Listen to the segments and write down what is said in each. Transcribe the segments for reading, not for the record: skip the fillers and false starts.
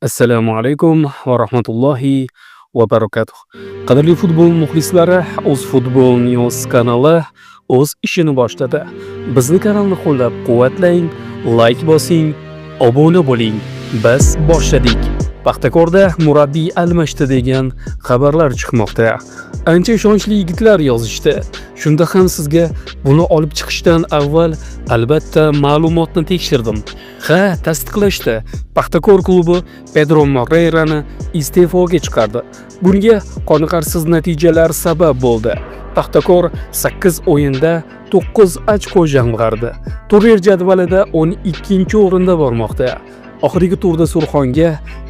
Assalomu alaykum va rahmatullohi va barakatuh. Qadrli futbol muxlislari, O'zfutbol News kanali o'z ishini boshladi. Bizni kanalni qo'llab-quvvatlang, layk bosing, obuna bo'ling. Biz boshladik. Paxtakorda murabbiy almashdi degan xabarlar chiqmoqda. Ancha ishonchli yigitlar yozishdi. Shunda ham sizga buni olib chiqishdan avval albatta ma'lumotni tekshirdim. Ha, tasdiqlashdi. Paxtakor klubi Pedro Moreirani iste'foga chiqardi. Bunga qoniqarsiz natijalar sabab bo'ldi. Paxtakor 8 o'yinda 9 ochko jamg'ardi. Turnir jadvalida 12-o'rinda bormoqda. Oxirgi turda Surxonga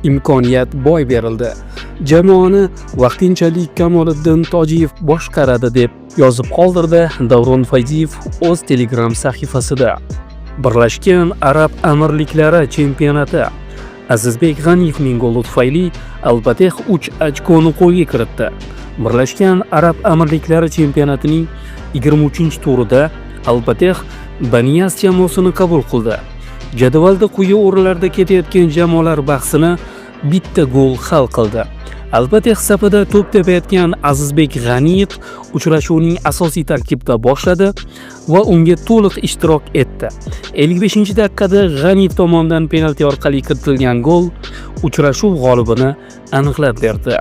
imkoniyat boy berildi. Jamoani vaqtinchalik Kamoliddin Tojiyev boshqaradi, deb yozib qoldirdi Davron Fayziyev o'z Telegram sahifasida. Birlashgan Arab Amirliklari chempionati. Azizbek G'aniyevning goli tufayli Al-Fateh 3 ochkoni qo'lga kiritdi. Birlashgan Arab Amirliklari chempionatining 23-turida Al-Fateh Baniyas jamoasini qabul qildi. Jadvalda quyi o'rinlarda ketayotgan jamoalar bahsini bitta gol hal qildi. Al-Fateh safida to'p tepayotgan Azizbek G'aniyev uchrashuvning asosiy tarkibda boshladi va unga to'liq ishtirok etdi. 55-daqiqada G'aniyev tomonidan penalti orqali kiritilgan gol uchrashuv g'olibini aniqlab berdi.